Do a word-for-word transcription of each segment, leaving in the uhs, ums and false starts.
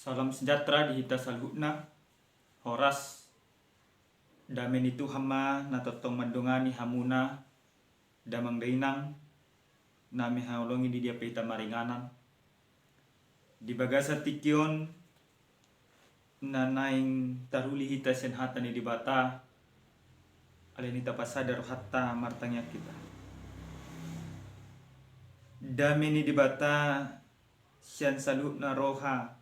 Salam sejahtera di hita saluhutna. Horas. Dame ni Tuhan ma na tongtong mandongani hamuna, damang dainang, na huhaholongi di dia pe hita maringanan. Di bagasan tingki on, na naeng taruli hita sian hata ni Debata, alani i tapasada rohanta, martangiang hita. Dame ni Debata sian saluhutna roha,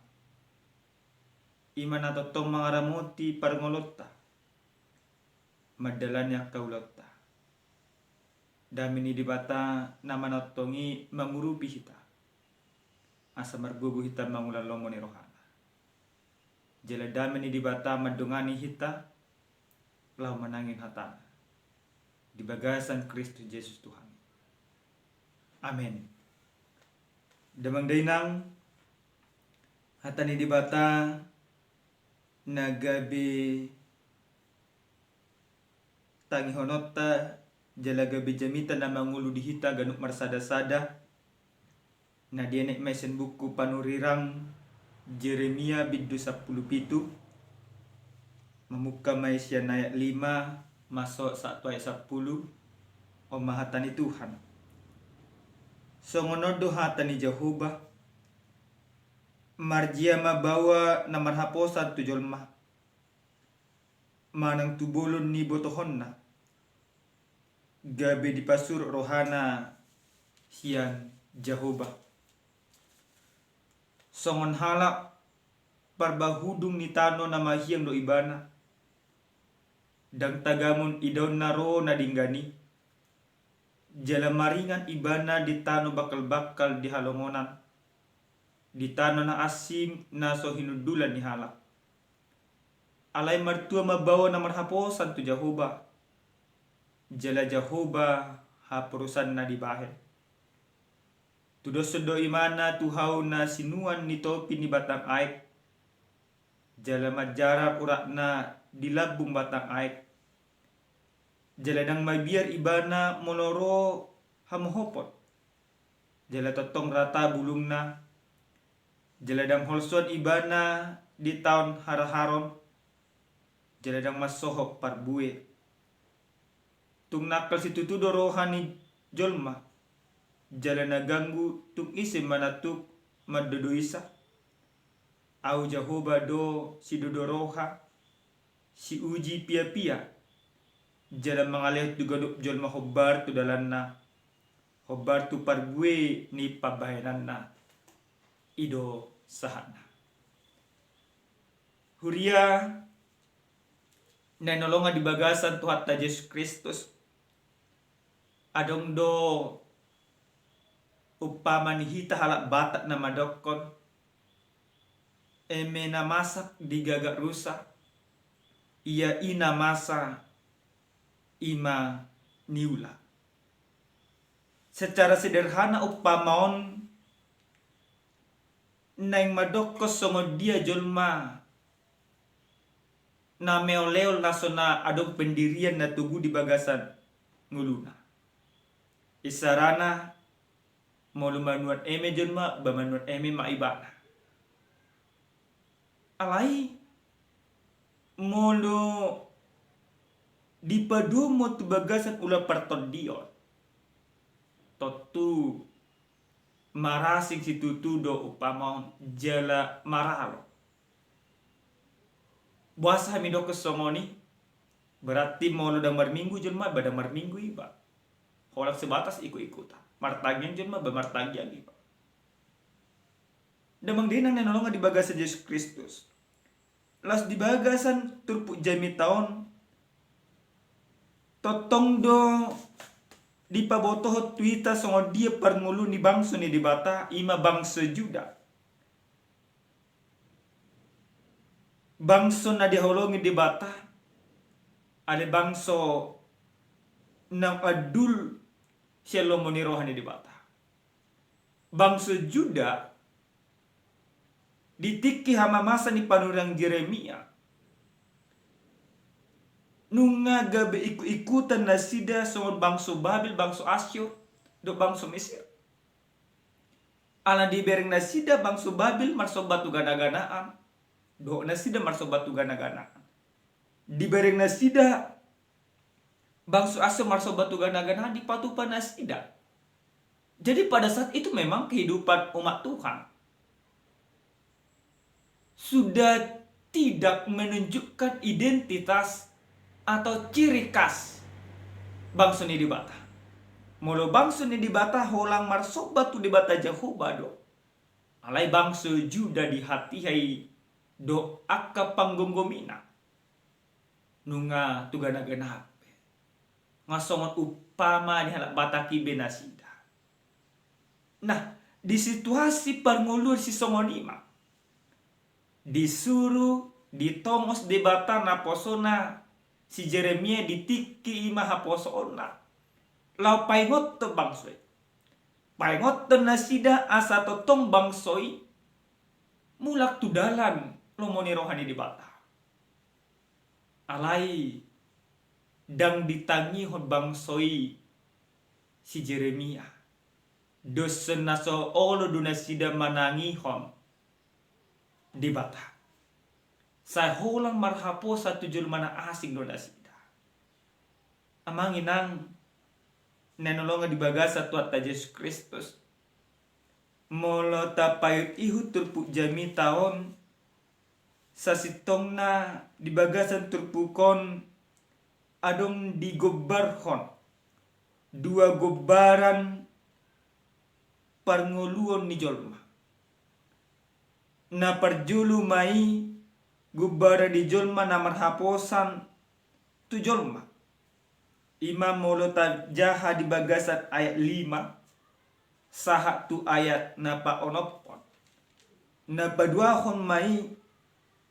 i ma na tongtong mangaramoti parngoluonta, mandalani angka ulaonta. Dame ni Debata na manongtong i mangurupi hita, asa margogo hita mangulang lomo ni rohana. Jala dame ni Debata mandongani hita laho manangihon hatana di bagasan Kristus Jesus Tuhan. Amen. Damang dainang, hata ni Debata na gabe tangihononta jala gabe jamita na mangolu di hita ganup marsada-sada, na dienet ma i sian buku panurirang Jeremia bindu sampulu pitu, mamungka ma i sian ayat lima, masuk sahat tu ayat sampulu. On ma hata ni Tuhan. Songon on do hata ni Jahowa: Marjia ma baoa na marhaposan tu jolma, manang tu bolon ni botohonna, gabe dipasurut rohana sian Jahowa. Songon halak parbahudung ni tano na mahiang do ibana, ndang tagamon idaonna ro na denggan i, jala maringan ibana di tano bangkal-bangkal di halongonan, di tano na asing na so hinundulan ni halak. Alai martua ma baoa na marhaposan tu Jahowa, jala Jahowa haporusanna dibahen. Tudoshon do ibana tu hau na sinuan ni topi ni batang aek, jala manjarar uratna di lambung batang aek, jala ndang mabiar ibana molo ro hamohopon, jala tongtong rata bulungna, jala ndang holsoan ibana di taon haraharon, jala ndang mansohot parbue. Tung nangkal situtu do roha ni jolma, jala na ganggu tung ise ma na tuk mandodoisa. Ahu Jahowa do sidodo roha, siuji piapia, jala mangalehon tu ganup jolma hombar tu dalanna, hombar tu parbue ni pambahenanna. I do sahatna. Huria na hinaholongan di bagasan Tuhanta Jesus Kristus, adong do umpama ni hita halak Batak na mandokkon: Eme na masak di gagak rusa, ia i na masa i ma niula. Secara sederhana umpama on naeng mandokkon songon dia jolma na meol-eol na so na adong pendirian na togu di bagasan ngoluna. Isarana, molo manuan eme jolma, ba manuan eme ma ibana. Alai molo dipadomu tu bagasan ulaon partondion, tontu marasing situtu do umpama on jala maralo. Boasa hami dokkon songon i? Berarti molo ndang marminggu jolma, ba ndang marminggu iba. Holan sebatas ikut-ikutan. Martangiang jolma, ba martangiang iba. Damang dainang na hinaholongan di bagasan Jesus Kristus, laos di bagasan turpuk jamita on, tongtong do dipabotohon tu hita songon dia parngolu ni bangso ni Debata, i ma bangso Juda. Bangso na dihaholongi Debata, alai bangso na andul sian lomo ni roha ni Debata. Bangso Juda di tingki hamamasa ni panurirang Jeremia, nunga gabe ikut-ikutan nasida songon bangso Babel, bangso Asyur, dohot bangso Mesir. Ala dibereng nasida bangso Babel marsomba tu ganaganaan, dohot nasida marsomba tu ganaganaan. Dibereng nasida bangso Asyur marsomba tu ganaganaan, dipatupa nasida. Jadi pada saat itu memang kehidupan umat Tuhan sudah tidak menunjukkan identitas atau ciri khas bangso ni Debata. Molo bangso ni Debata holan marsomba tu Debata Jahowa do, alai bangso Juda di hatiha i dohot angka panggomgomina nunga tu ganagana be. Nga songon umpama ni halak Batak i be nasida. Nah, di situasi parngoluon sisongon i ma disuru, ditongos Debata naposona si Jeremia di tingki i ma haposoonna laho paingothon bangso i. Paingothon nasida asa tongtong bangso i mulak tu dalan lomo ni roha ni Debata. Alai ndang ditangihon bangso i si Jeremia. Dos na so olo do nasida manangihon Debata. Sai holan marhaposan tu jolma na asing do nasida. Amang inang na hinaholongan di bagasan Tuhanta Jesus Kristus, molo tapaihutihut turpuk jamita on, sasintongna di bagasan turpuk on adong digombarhon dua gombaran parngoluon ni jolma. Na parjolo ma i gombaran ni jolma na marhaposan tu jolma. I ma molo tajaha di bagasan ayat lima sahat tu ayat na paonomhon. Na paduahon ma i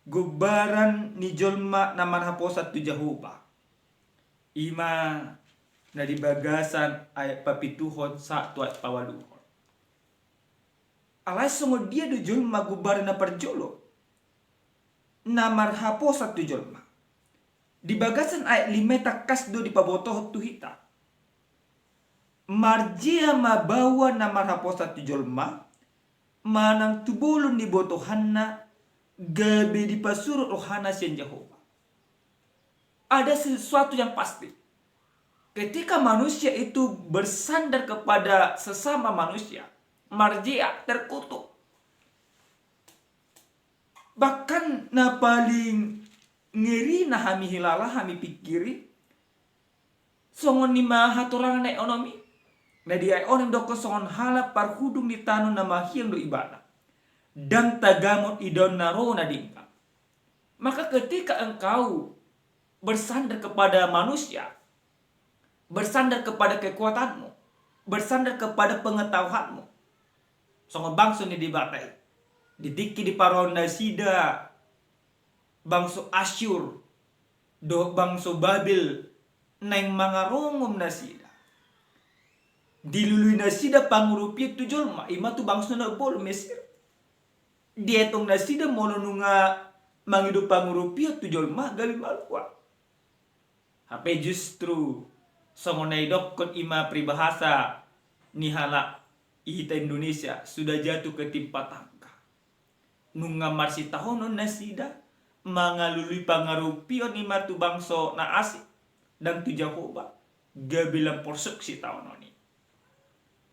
gombaran ni jolma na marhaposan tu Jahowa. I ma na di bagasan ayat papituhon sahat tu ayat paualuhon. Alai songon dia do jolma gombaran na parjolo na marhaposan tu jolma? Di bagasan ayat lima i tangkas do dipabotohon tu hita. Marjea ma baoa na marhaposan tu jolma, manang tu bolon ni botohanna, gabe dipasurut rohana sian Jahowa. Ada sesuatu yang pasti. Ketika manusia itu bersandar kepada sesama manusia, marjea, terkutuk. Bahkan na paling ngeri na hami hilala, hami pingkiri, songon i ma hatorangan na ayat onom i. Na di ayat onom i didokkon songon halak parhudung ni tano na mahiang do ibana. Ndang tagamon idaonna ro na denggan. Maka ketika engkau bersandar kepada manusia, bersandar kepada kekuatanmu, bersandar kepada pengetahuanmu, songon bangso ni Debata i, di tingki diparrohahon nasida bangso Asyur dohot bangso Babel naeng mangarongom nasida. Dilului nasida pangurupion tu jolma, i ma tu bangso na bolon Mesir. Dietong nasida molo nunga mangido pangurupion tu jolma gabe malua. Hape justru songon na didokkon i ma peribahasa ni halak i hita Indonesia, sudah jatuh ketimpa tangga. Nunga marsitaonon nasida mangalului pangarupion i ma tu bangso na asing, ndang tu Jahowa, gabe lam porsuk sitaonon i.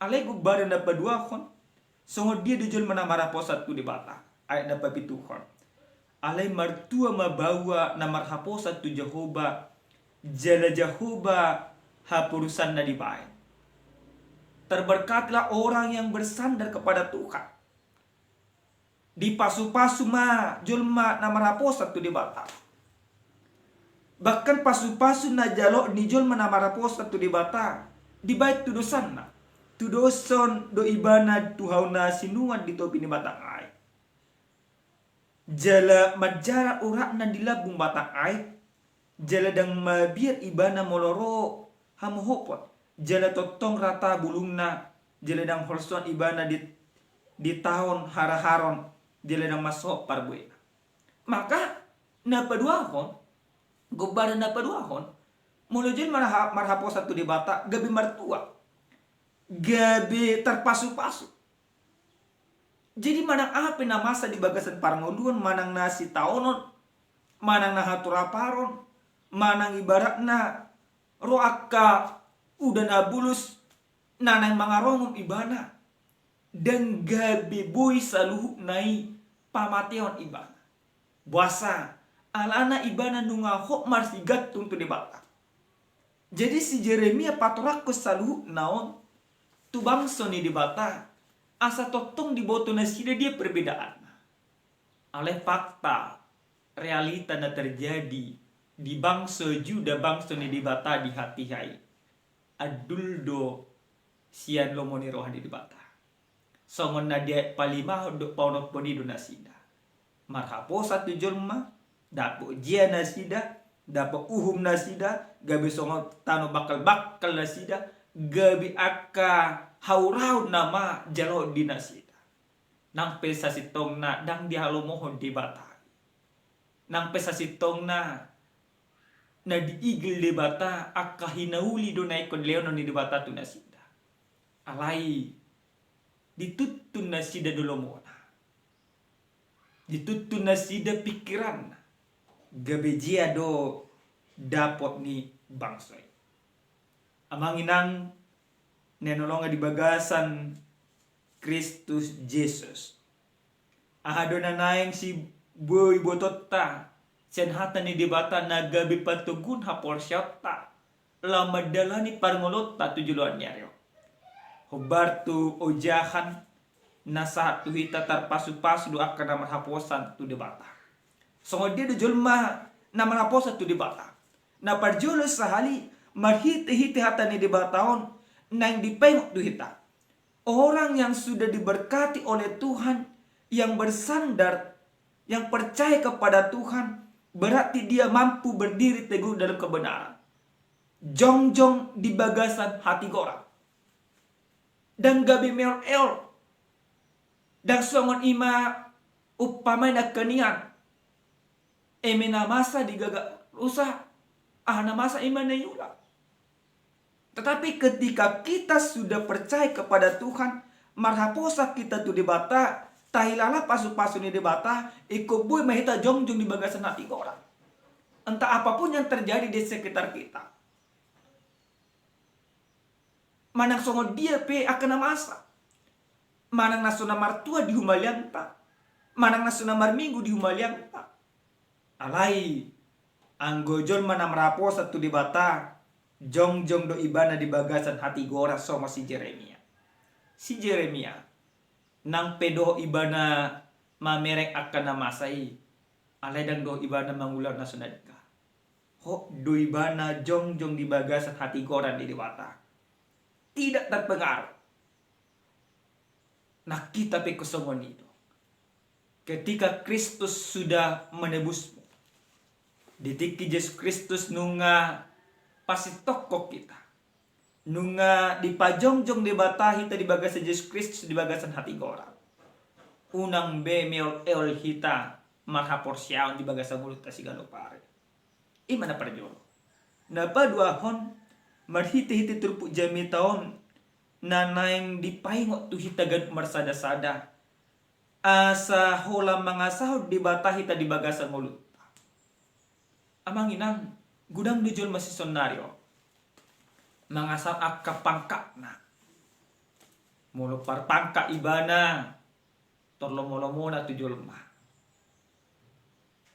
Alai gombaran na paduahon, songon dia do jolma na marhaposan tu Debata? Ayat na papituhon. Alai martua ma baoa na marhaposan tu Jahowa, jala Jahowa haporusanna dibaen. Terberkatilah orang yang bersandar kepada Tuhan. Dipasupasu ma jolma na marhaposan tu Debata. Bahkan pasupasu na jalo ni jolma na marhaposan tu Debata dibaen tudosanna. Tudoshon do ibana tu hauna sinuan di topi ni batang aek. Jala manjarat uratna di lambung batang aek. Jala ndang mabiar ibana molo ro hamohopon, jala tongtong rata bulungna, jala ndang holsoan ibana di, di taon haraharon, jala ndang mansohot parbuena. Maka na paduahon, gombaran na paduahon, molo jolma marha-, marhaposan tu Debata, gabe martua, gabe tarpasupasu. Jadi manang aha pe na masa di bagasan parngoluon, manang na sitaonon, manang na haturaparon, manang ibaratna ro angka udan abulus na naeng mangarongom ibana, ndang gabe boi saluhutna i pamateon ibana. Boasa? Alana ibana nunga hot marsigantung tu Debata. Jadi si Jeremia patorangkon saluhutna on tu bangso ni Debata, asa tongtong diboto nasida dia perbedaanna. Alai fakta, realita na terjadi di bangso Juda, bangso ni Debata di hatiha i, andul do sian lomo ni roha ni Debata. Songon na dipalimahon dohot paonomhon i do nasida. Marhaposan tu jolma, dapot jea nasida, dapot uhum nasida, gabe songon tano bangkalbangkal nasida, gabe angka hauraon nama jaloon di nasida. Nang pe sasintongna ndang dihalomohon Debata. Nang pe sasintongna na diigil Debata, angka hinauli do na ingkon lehonon ni Debata tu nasida. Alai dituntun nasida do lomona. Dituntun nasida pingkiranna. Gabe jea do dapot ni bangso i. Amang inang na hinaholongan di bagasan Kristus Jesus. Aha do na naeng siboi botonta sian hata ni Debata na gabe patoguon haporseaonta laho mandalani parngoluonta tu joloan ni ari on? Hombar tu ojahan na sahat tu hita, tarpasupasu do angka na marhaposan tu Debata. Songon dia do jolma na marhaposan tu Debata? Na parjolo sahali, marhitehite hata ni Debata on naeng dipaingot tu hita. Orang yang sudah diberkati oleh Tuhan, yang bersandar, yang percaya kepada Tuhan, berarti dia mampu berdiri teguh dalam kebenaran. Jongjong di bagasan hatigoran. Ndang gabe meol-eol. Ndang songon i ma umpama i nangkiningan. Eme na masa digagat rusa, aha na masa i ma na iula. Tetapi ketika kita sudah percaya kepada Tuhan, marhaposan hita tu Debata, tahilala pasupasu ni Debata, ingkon boi ma hita jongjong di bagasan hatigoran. Entah apapun yang terjadi di sekitar kita. Manang songon dia pe angka na masa. Manang na so na martua di humaliangta. Manang na so na marminggu di humaliangta. Alai, anggo jolma na marhaposan tu Debata, jongjong do ibana di bagasan hatigoran songon si Jeremia. Si Jeremia, nang pe dohot ibana mamereng angka na masa i, alai ndang dohot ibana mangula na so na denggan. Hot do ibana jongjong di bagasan hatigoran ni Debata. Tidak terpengaruh. Nang hita pe ingkon songon i do. Ketika Kristus sudah menebusmu, di tingki Jesus Kristus nunga pasintongkon hita, nunga dipajongjong Debata hita di bagasan Jesus Kristus di bagasan hatigoran, unang be meol-eol hita marhaporseaon di bagasan ngolunta siganup ari. I ma na parjolo. Na paduahon, marhitehite turpuk jamita on na naeng dipaingot tu hita ganup marsadasada, asa holan mangasahon Debata hita di bagasan ngolunta. Amang inang, godang do jolma sisonari on mangasahon angka pangkatna. Molo parpangkat ibana, tor lomo-lomona tu jolma.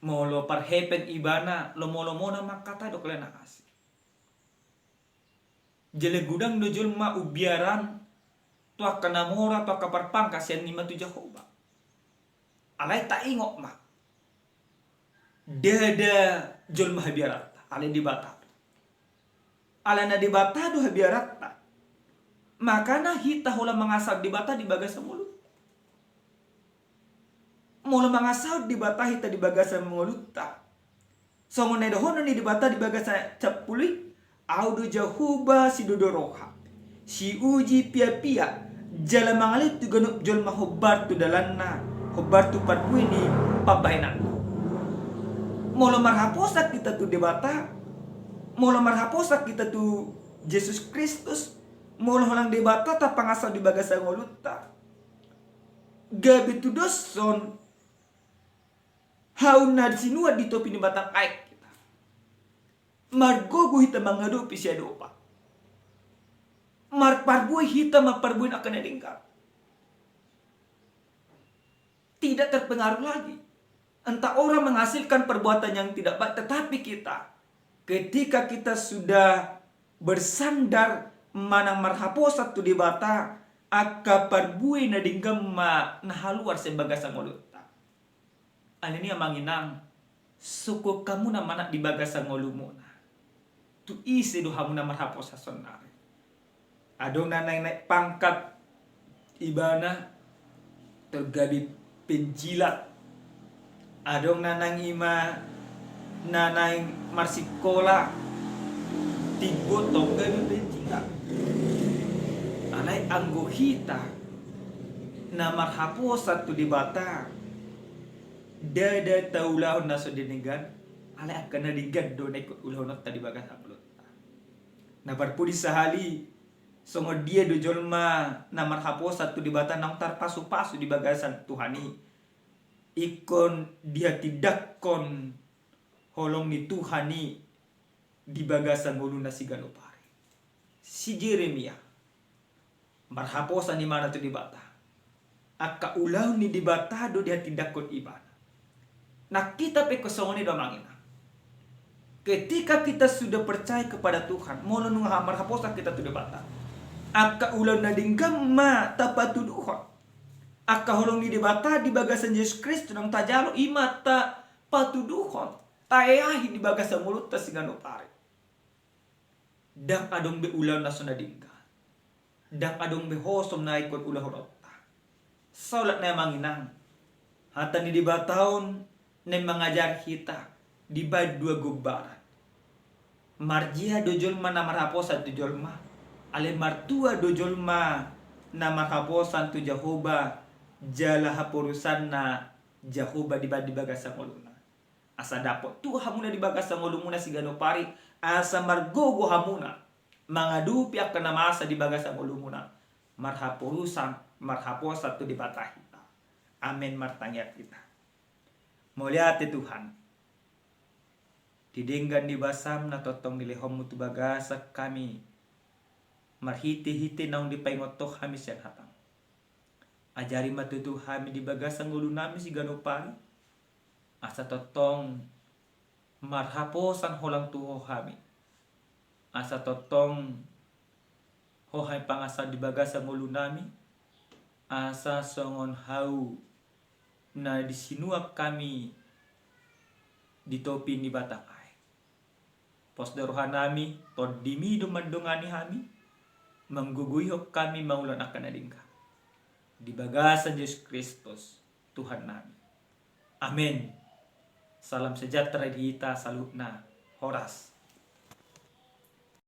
Molo parhepeng ibana, lomo-lomona mangkatai dohot kalina asi. Jala godang do jolma umbiaran tu angka na mora, tu angka parpangkat sian i ma tu Jahowa. Alai taingot ma, ndada jolma habiaranta, alai Debata do. Alana Debata do habiaranta, makana hita holan mangasahon Debata di bagasan ngolunta. Molo mangasahon Debata hita di bagasan ngolunta, songon na idohonon ni Debata di bagasan ayat sampulu i, Ahu do Jahowa sidodo roha, siuji piapia, jala mangalehon tu ganup jolma hombar tu dalanna, hombar tu parbue ni pambahenanna. Molo marhaposan hita tu Debata, molo marhaposan hita tu Jesus Kristus, molo holan Debata tapangasahon di bagasan ngolunta, gabe tudoshon hau na sinuan di topi ni batang aek hita. Margogo hita mangadopi siadopan. Marparbue hita marparbue angka na denggan. Tidak terpengaruh lagi. Entah orang menghasilkan perbuatan yang tidak baik, tetapi kita, ketika kita sudah bersandar manang marhaposan tu Debata, angka parbue na denggan ma na haluar sian bagasan ngolunta. Alani i amang inang, sungkun hamuna ma nang di bagasan ngolumuna. Tu ise do hamuna marhaposan saonari? Adong na naeng naik pangkat ibana, tong gabe penjilat. Adong na naeng ima na naeng marsikola, timbo tong gabe penjilat. Alai anggo hita na marhaposan tu Debata, ndada taulahon na so denggan, alai angka na denggan do na ingkon ulahononta di bagasan ngolunta. Na parpudi sahali, songon dia do jolma na marhaposan tu Debata naung tarpasupasu di bagasan Tuhan i, ingkon dihatindangkon holong ni Tuhan i di bagasan ngoluna siganup ari. Si Jeremia marhaposan ibana tu Debata. Angka ulaon ni Debata do dihatindangkon ibana. Nang hita pe ingkon songon i do amang inang. Ketika kita sudah percaya kepada Tuhan, molo nunga marhaposan hita tu Debata, angka ulaon na denggan ma tapatuduhon. Angka holong ni Debata di bagasan Jesus Kristus naung tajalo i ma tapatuduhon, taeahi di bagasan ngolunta siganup ari. Ndang adong be ulaon na so na denggan. Ndang adong be hosom na ingkon ulahononta. Saolat nai amang inang, hata ni Debata on naeng mangajari hita dibaen dua gombaran. Marjea do jolma na marhaposan tu jolma, alai martua do jolma na marhaposan tu Jahowa jala haporusanna Jahowa dibaen di bagasan ngoluna. Asa dapot tua hamuna di bagasan ngolumuna siganup ari, asa margogo hamuna mangadopi angka na masa di bagasan ngolumuna, marhaporusan, marhaposan tu Debata hita. Amen. Martangiang hita. Mauliate Tuhan, di denggan ni basam na tongtong nilehonmu tu bagasan hami, marhitehite naung dipaingot Ho hami sian hatam. Ajari ma tutu hami di bagasan ngolunami siganup ari, asa tongtong marhaposan holan tu Ho hami, asa tongtong Ho hami pangasahon di bagasan ngolunami, asa songon hau na disinuan hami di topi ni batang aek. Pos do rohanami, tondimi do mandongani hami, manggogoihon hami mangulahon angka na denggan. Di bagasan Jesus Kristus, Tuhannami. Amen. Salam sejahtera di hita saluhutna. Horas.